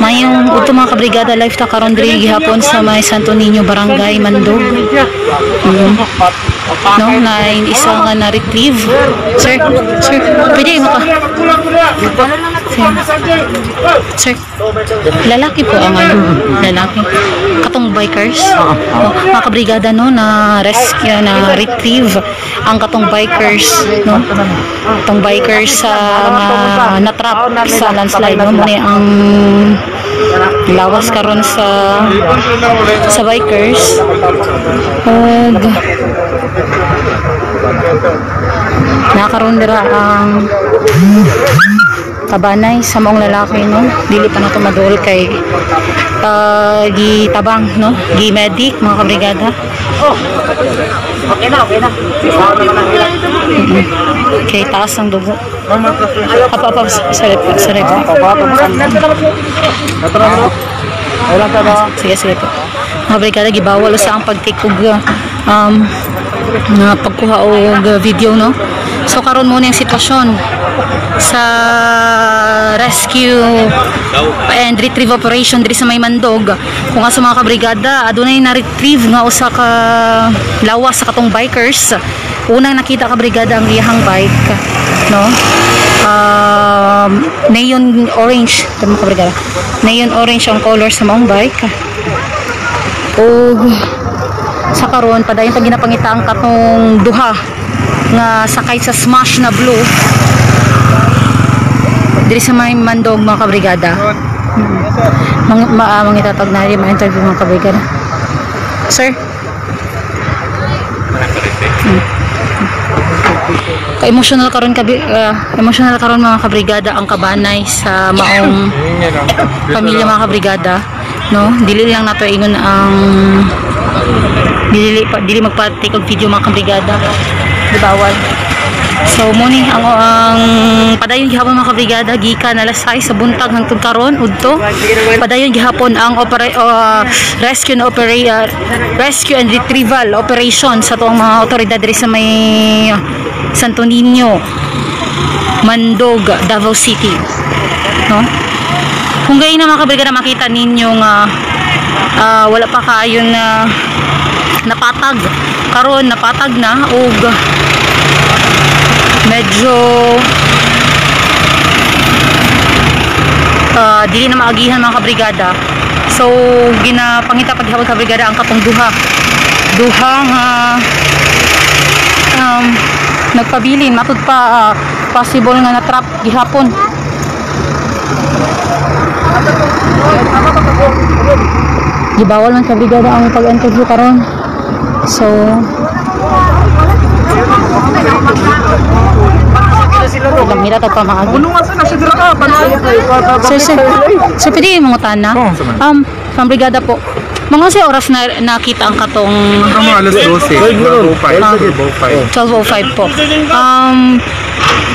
Mayong udto, mga kabrigada, live ta karon diri gihapon sa may Santo Niño, Barangay Mandog. No, na isa nga na retrieve. Sir, sir, pwede mo ka. Sir, sir, lalaki po ang ano, lalaki. Katong bikers. Oh, mga kabrigada, no, na rescue, na retrieve ang katong bikers, no. Katong bikers sa nga natrap sa landslide, no. Muna ang lawas karon sa bikers. Ug nakaroon dira ang kabanay sa maong lalaki, no. Dili pa na to madol kay gitabang, no, gi-medic, mga kabrigada. Okay na, okay na. Kay taas ang dugo. Apa apa, sorry po, sorry po. Sige, sige po. Mga brigada, gibawal sa ang pag-take og nga pagkuha og video, no. So karon mo yung sitwasyon sa rescue and retrieve operation diri sa may Mandog. Kung asa, mga kabrigada, adunay na-retrieve nga usa ka lawas sa katong bikers. Unang nakita, kabrigada, ang iyahang bike, no, neon orange ito, mga kabrigada. Neon orange ang color sa maong bike. Ug sa karon, padayon pag ginapangita ang katong duha nga sakay sa Smash na blue diri sa may Mandog, mga kabrigada. Mga ma, mangitatag na rin ma-interview, mga kabrigada. Sir. Ka-emotional karon kabi, emotional karon, mga kabrigada, ang kabanay sa maong pamilya, mga kabrigada, no. Dili lang nato ingon ang dili pa dili magpa-take og video, mga kabrigada, di bawal. So mo ni ang padayon gihapon, mga kabrigada, gikan alas 6 sa buntag hangtod karon udto. Padayon gihapon ang rescue and rescue and retrieval operation sa tuong mga otoridad diri sa may Santo Niño, Mandog, Davao City, no. Kung gayon na, mga kabrigada, makita ninyo nga wala pa kaayo na napatag. Karon napatag na ug medyo dili na maagihan, mga kabrigada. So ginapangita paghapon, kabrigada, ang katong duha duha nga nagpabilin. Matud pa possible nga na-trap gihapon. Gibawal man, kabrigada, ang pag-interview karon. So lamira ta pa maagi. Sir, sir, sir, pwede yung mga na? From brigada po. Mga sa oras na nakita ang katong Mga alas 12, 12:05. 12:05 po.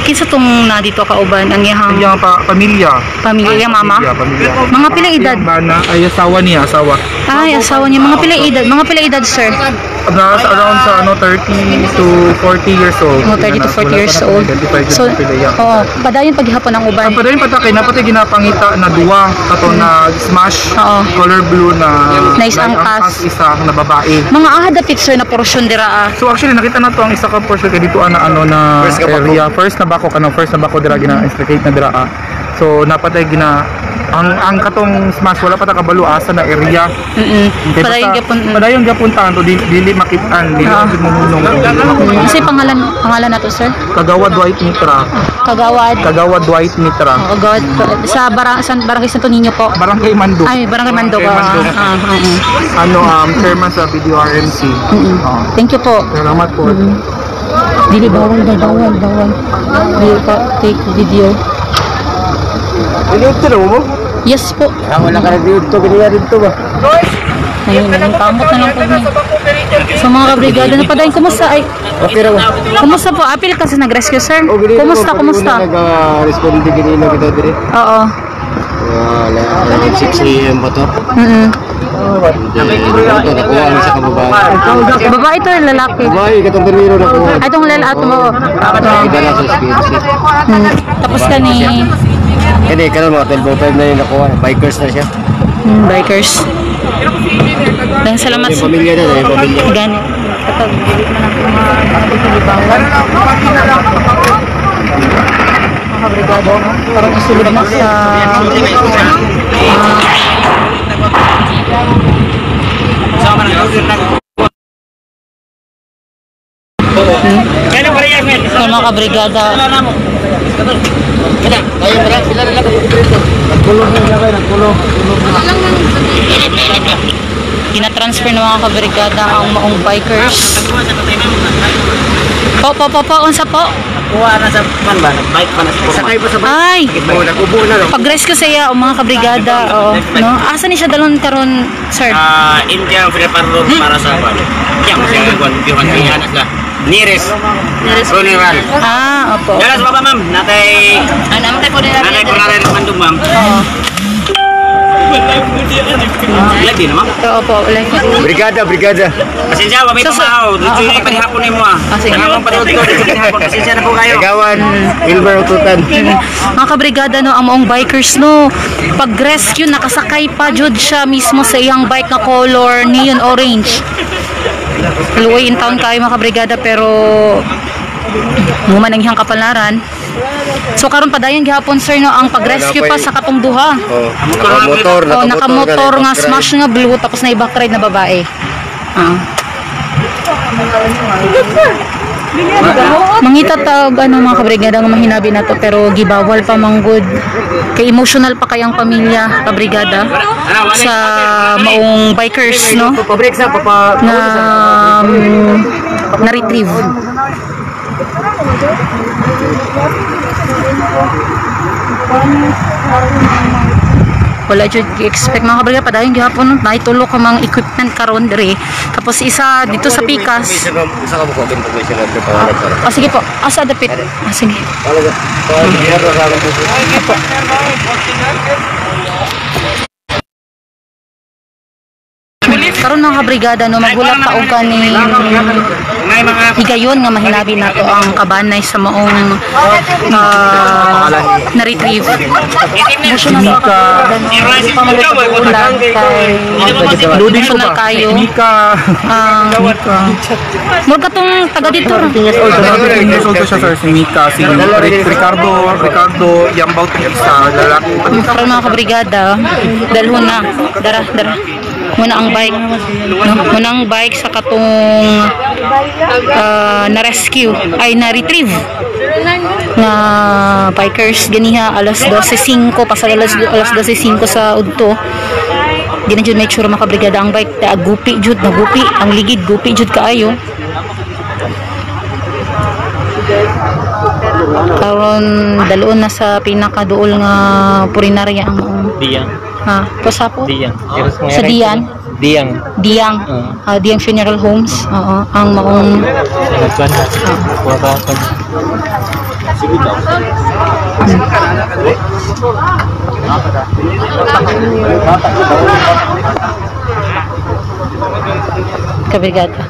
Kinsa tong na dito kauban ang iyang Ang pa, pamilya. Pamilya, iyang mama? Pamilya, pamilya. Mga pila edad? Iyang bana, ay asawa niya, asawa. Ay, asawa niya. Mga pila edad? Mga pila edad, sir? Nasa around sa ano 30 to 40 years old. Mga 30 to 40 years Wala pa na old. identify So, so, pila yan. Oo, padayon paghapon ang uban. Ang padayon patakay, napatay ginapangita na duwa kato na Smash color blue na Nice angkas. Isa na babae. Mga aha dapit, sir, na porsyon dira ah? So actually nakita na to ang isa ka portion kay dito ana ano na area. First na bako kanang first na bako dira gina extricate na dira ah. So napatay gina ang katong Smash, wala pa ta kabalo asa na area. Kay Padayon basta- gyapon. Padayon gyapon ta to dili, dili makit-an, dili jud mohunong, dili makit-an. Kasi pangalan nato, sir? Kagawad Dwight Mitra. Kagawad. Kagawad Dwight Mitra. Kagawad sa barangay Santo Niño po. Barangay Mandog. Ay, Barangay Mandog. Barangay Mandog. Ano chairman sa BDRMC. Oo. Thank you po. Salamat po. Dili, bawal ba, bawal, bawal. Dili pa take video. Dito mo? Yes po. Wala ka na dito, ganyan dito ba? Ayun, ayun, kamot na lang po ni. So mga kabrigada, napadayon, kumusta ay? Okay ra ba? Kumusta po? Apil kasi nag-rescue, sir. Kumusta, kumusta? Nag-responde ganina kita dire. Oo. Wala, around 6 a.m. ba to? Then, ito, nakuha ang sa kababae. Babae to, lalaki? Babae, katong primero nakuha. Ay, itong lalaki mo. Nakita na sa SPNC. Tapos ka ni Kani karon mga 12:05 na yun nakuha. Bikers na siya. Bikers. Dahil salamat Yung pamilya na, yung pamilya. Gani. Kapag dili man ako mga gibawan. Mga kabrigada, no? Parang isulod na sa mga kabrigada. Gina-transfer ng mga kabrigada ang maong bikers. Po, po, po, po, unsa po? Kuha na sa man ba? Bike pa na sa Sakay pa sa bike. Ay! Oh, nagubo na no. Pag-rescue sa iya, ang mga kabrigada. Oo, no? Asa ni siya dalon karon, sir? India ang pinaparlor para sa kwan. Kaya mo siya kwan, yung kwan sila. Nearest. Funeral. Ah, opo. Dala sa baba ma'am, natay natay funeral mandong ma'am. Oo. Lagi na ma'am. Oo po, like. Brigada, brigada. Pasensya, wabay So, pa mao. Dito yung panihapon nimo ah. Ah, sige. Ang patuod ko dito panihapon. Pasensya na po kayo. Kagawan, Wilbur Ututan. Mga kabrigada, no, ang maong bikers, no, pag-rescue, nakasakay pa jud siya mismo sa iyang bike na color neon orange. Luway in town kayo mga kabrigada, pero human ang iyang kapalaran. So karon padayon gihapon sir no ang pag-rescue pa sa katong duha. Oh, nakamotor, Oh, nakamotor nga nakamotor. smash nga blue tapos na i-back ride na babae. Ah. Mangita tawag ano mga kabrigada nga mahinabi na to pero gibawal pa manggod. Kay emotional pa kayang pamilya kabrigada sa maong bikers no Pabrik sa papa na na retrieve. Wala jud gi-expect mga kabrigada padayon gihapon no naitulo ka mga equipment karon diri. Tapos isa dito sa Pikas. Isa ka mo ko information na pangalan sir. Ah, sige po. Asa dapit. Ah, sige. Talaga. Karon mga kabrigada no maghulat pa og kaning higayon nga mahinabi nato ang kabanay sa maong na retrieve. Emotional mga kabrigada no. Di pa magpatulan kay Loading ko emotional ba? kayo. Mika. Ang murag katong taga dito ra. 13 years old, 13 years old to siya sir, si Mika, si Ricardo, Ricardo Yambaw tong isa, lalaki. Karon mga kabrigada, dalhon na. Dara, dara. Muna ang bike. No? Muna ang bike sa katong na-rescue, ay na-retrieve na bikers ganiha alas 12:05 pasado alas 12:05 sa udto. Di na jud make sure mga kabrigada ang bike ta gupi jud na gupi ang ligid gupi jud kaayo. Karon daluon na sa pinakaduol nga purinarya ang Diyang. Ha, pasapo? Diyang. Sa Dian? Diyang. Diyang. Diyang Funeral Homes. Oo, ang maong Nagkuhan na. Kuha ka. Kabrigada.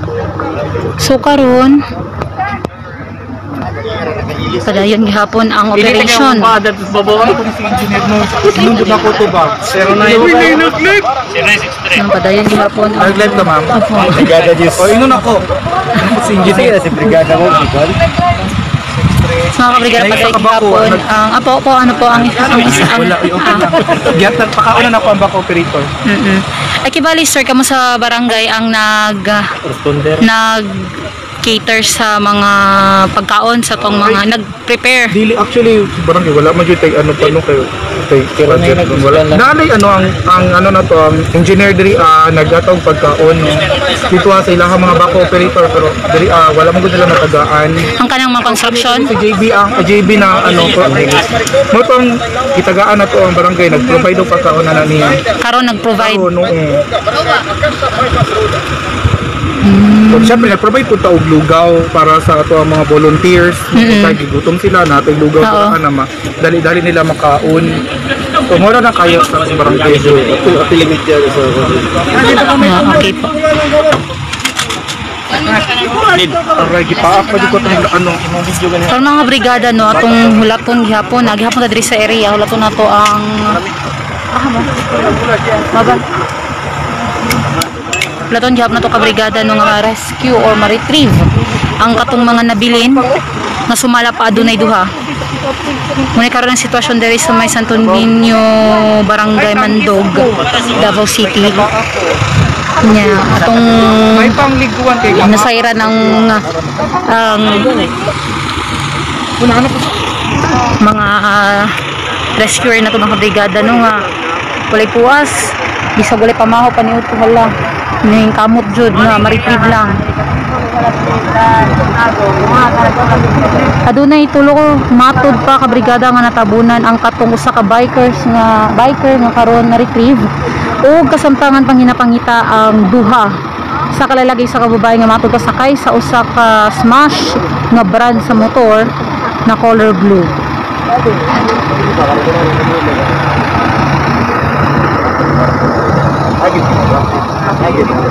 So karon padayon gihapon ang operation. Sinundot na ko to ba? 0963. Ang padayon gihapon ang Nag-live ka ma'am? Opo. Brigada News. O, inon ako. Si engineer. Sige na si Brigada mo, Bicol. Mga kabrigada, padayon gihapon ang apo po ano po ang ang isa ang Wala, okay lang. Giyatan, pakauna na ako ang back operator. Ay kibali sir kamo sa barangay ang nag Responder. nag cater sa mga pagkaon sa tong mga nag-prepare. Dili actually barangay wala man jud tay ano pa no kayo tay budget dun. Wala. Naanay ano ang ano na to ang engineer diri nagatog pagkaon no. Dito sa ilahang mga back operator pero diri wala man gud nila matagaan. Ang kanang mga construction. Si JB ang JB na ano ko mo tong gitagaan na to ang barangay nag-provide og pagkaon na niya. Karon nag-provide. Pero no. So, syempre, nag-provide po ta og lugaw para sa ato ang mga volunteers. Mm-hmm. Gigutom sila, natay lugaw Oo. sa na ma. Dali-dali nila makaon. So, mura na kayo sa atong barangay. Pilimit yan sa Ah, okay po. Aray, gipaak pa di ko itong ano. Karon, mga brigada, no, atong hulaton gihapon, na gihapon ta diri sa area, hulaton nato ang ah mo. Baba. Hulaton gihapon nato, kabrigada, no, nga rescue or ma-retrieve ang katong mga nabilin nga sumala pa adunay duha. Muna karon ang sitwasyon diri sa may Santo Niño, Barangay Mandog, Davao City. Nya atong May pangliguan kay nasayra ng ang Una ano po mga rescuer na to, mga brigada, no, nga walay puwas, bisag walay pamaho paniud ko, hala, ning kamot jud nga ma-retrieve lang. Adunay tulo ko matod pa, kabrigada, nga natabunan ang katong usa ka bikers nga biker nga karon na retrieve ug kasamtangan pang ginapangita ang duha sa kalalagay sa kababae nga matod pa sakay sa usa ka Smash nga brand sa motor na color blue. Okay, kaya na.